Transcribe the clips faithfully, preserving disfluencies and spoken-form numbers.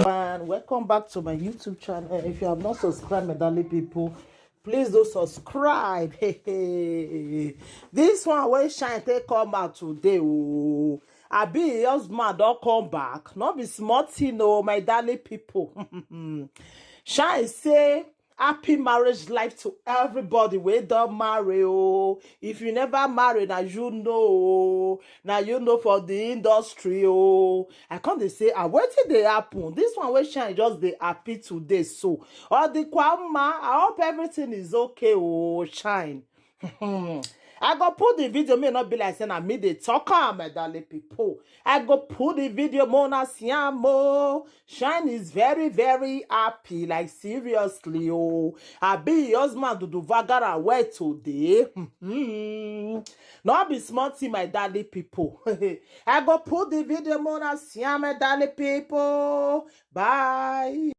And welcome back to my YouTube channel. If you have not subscribed, my darling people, please do subscribe. This one wey Shine take come out today. Oh, abi him husband don come back. No be small thing, oh, my darling people. Shine say, "Happy marriage life to everybody wey don marry, oh. If you never marry, na you know, oh. Na you know for the industry, oh." I come dey say, "Ah, wetin dey happen?" This one wey Shine just dey happy today so. All the kwama, I hope everything is okay, oh, Shine. I go put the video, may not be like say na me dey talk am, my darling people. I go put the video, mona siamo. Shine is very, very happy, like, seriously, oh. Abi him husband do do vagara well today. Hmm. No be small thing, my darling people. I go put the video, mona siamo, my darling people. Bye.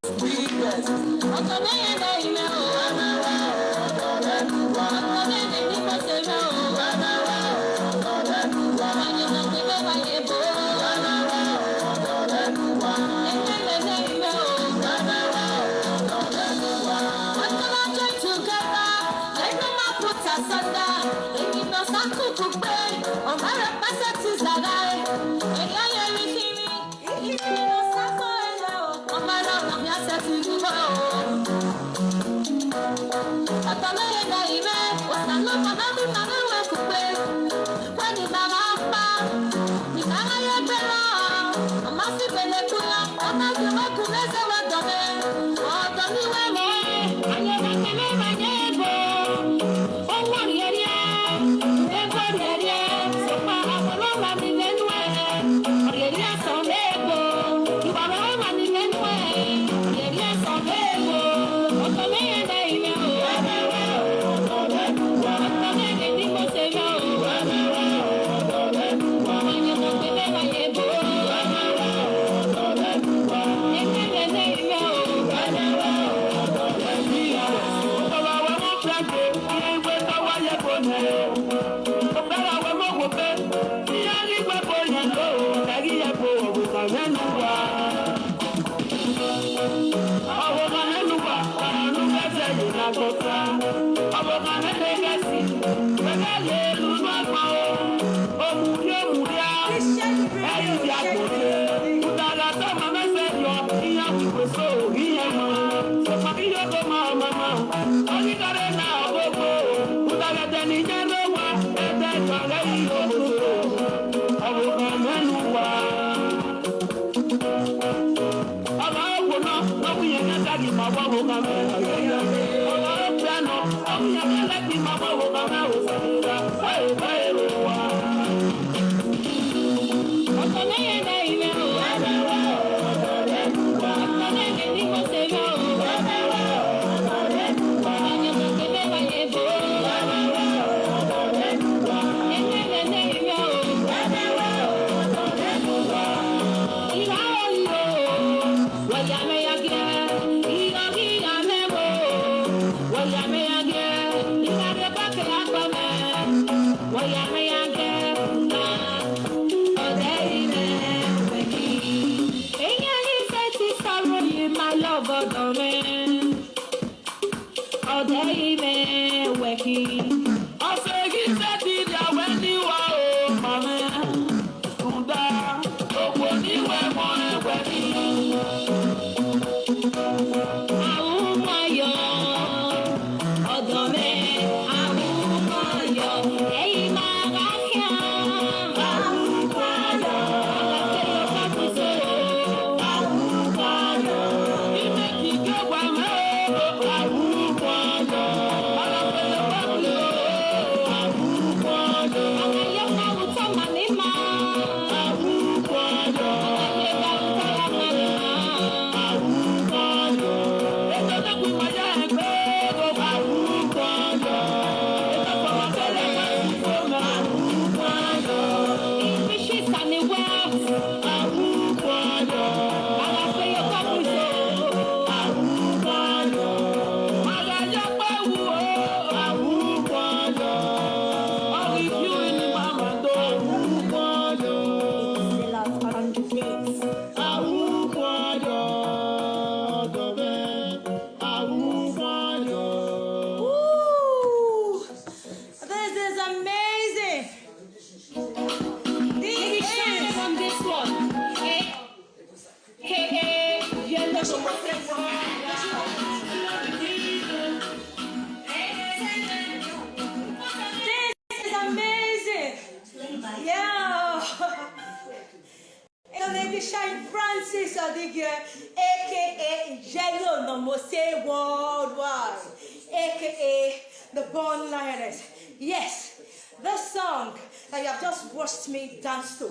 Lady Shine Francis Odigwe, A K A Ijelo Nomose Worldwide, A K A the Born Lioness. Yes, the song that you have just watched me dance to.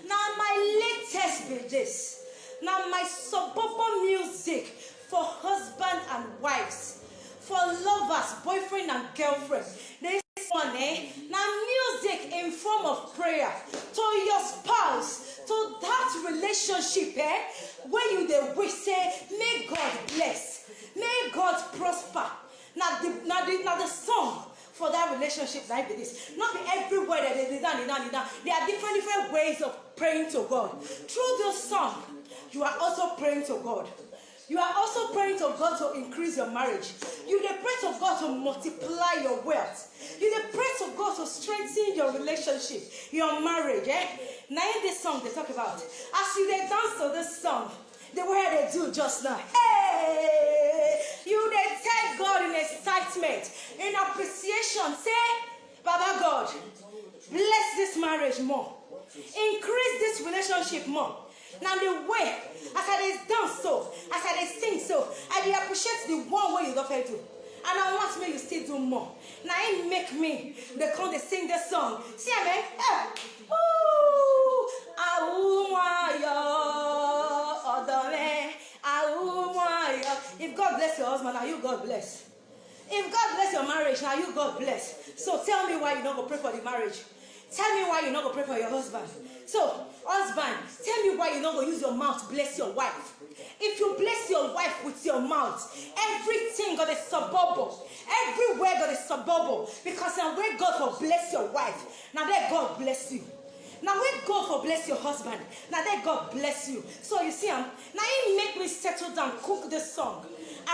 Now my latest be this. Now my suburban music for husband and wives, for lovers, boyfriend and girlfriend. This one, eh, now music in form of prayer to your spouse, to that relationship, eh, where you dey wish say, "May God bless, may God prosper." Now the, now the, now the song for that relationship like this. Not be everywhere that they down, down, down. There are different, different ways of praying to God. Through this song, you are also praying to God. You are also praying to God to increase your marriage. You dey pray to God to multiply your wealth. You dey pray to God to strengthen your relationship, your marriage. Eh? Now in this song they talk about. As you dey dance to this song, the way they do just now. Hey! You dey tell God in excitement, in appreciation. Say, "Baba God, bless this marriage more. Increase this relationship more." Now the way, as I dey dance so, as I dey sing so, I dey appreciate the one way you don fit do. And I want me you still do more. Now it make me, they come they sing the song. See, I mean, eh, ooh, ah, ooh, my, oh, oh, darling, ah, ooh, my, oh. If God bless your husband, now you God bless. If God bless your marriage, now you God bless. So tell me why you not go pray for the marriage. Tell me why you not go pray for your husband. So, husband, tell me why you not go use your mouth to bless your wife. If you bless your wife with your mouth, everything got a suburb. Everywhere got a suburb. Because now where God will bless your wife, now that God bless you. Now where God will bless your husband, now that God bless you. So you see, um, now he make me settle down, cook the song,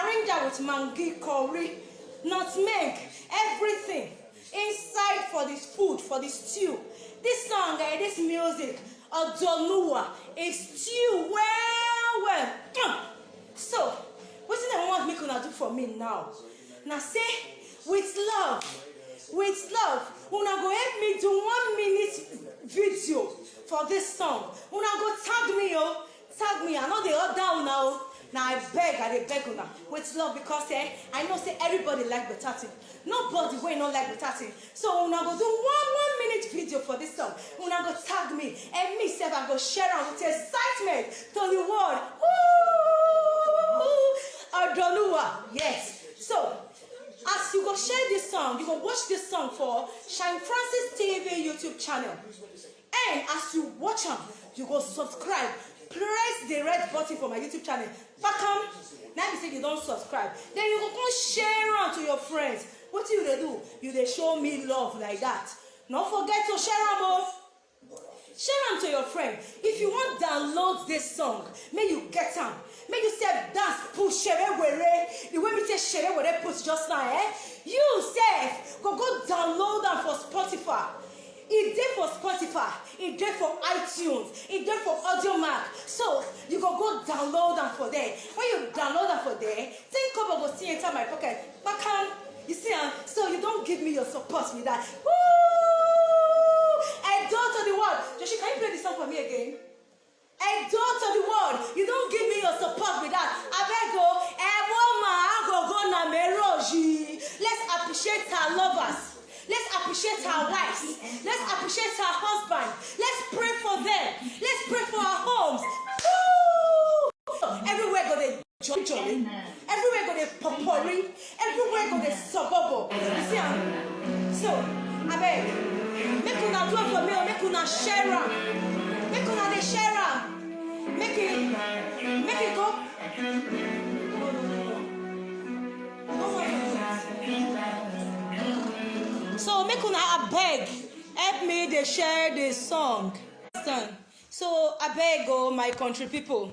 arrange that with mangi, curry, nutmeg, everything inside for this food, for this stew. This song, eh, this music, Odonuwa, is stew well, well. Mm. So, wetin I want make una do for me now? Now say, with love, with love, una go help me do one minute video for this song. Una go tag me, oh, tag me. I know they all down now. Now I beg, I dey beg una with love because, eh, I know say everybody like better thing. Nobody wey no like better thing. So una go do one one minute video for this song. Una go tag me, and me sef I go share am with excitement to the world. Ooh, Odonuwa, yes. So as you go share this song, you go watch this song for Shine Francis T V YouTube channel. And as you watch am, you go subscribe. Press the red button for my YouTube channel. Pakam. Now you say you don't subscribe. Then you go come share am to your friends. What do you dey do? You dey show me love like that. Don't forget to share am, oh. Share am to your friend. If you want download this song, may you get am. May you sef dance put shere were. The way me say shere were put just now, eh? You sef go go download am for Spotify. E dey for Spotify, e dey for iTunes, e dey for Audiomack. So you go go download am for there. When you download am for there, ten kobo go still enter my pocket. Bakan, you see am? So you don't give me your support with that. Woo! Edo to the world. Joshi, can you play the song for me again? Edo to the world, you don't give me your support with that. Abego, Eboma, Agogo, na Meroji. Let's appreciate our lovers. Let's appreciate our wives. Let's appreciate our husband. Let's pray for them. Let's pray for our homes. Woo! Everywhere go dey jolly jolly. Everywhere go dey popori. Everywhere go dey sobobo. You see am? So, abeg, make una do am for me, or make una share am. Make una dey share am. Make it, make it go. So make una abeg help me dey share the song. So abeg, oh, my country people,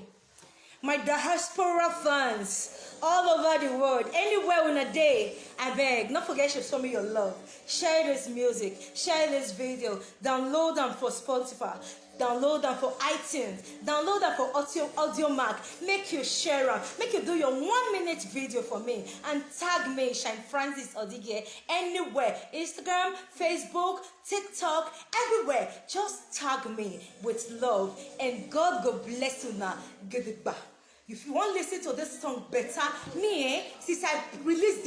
my diaspora fans all over the world, anywhere una dey, abeg, no forget to show me your love. Share this music, share this video, download am for Spotify. Download am for iTunes, download am for Audio Audio Mac. Make you share am, make you do your one minute video for me and tag me, Shine Francis Odige, anywhere: Instagram, Facebook, TikTok, everywhere. Just tag me with love, and God go bless una gidigba. If you wan listen to this song better, me eh, since I release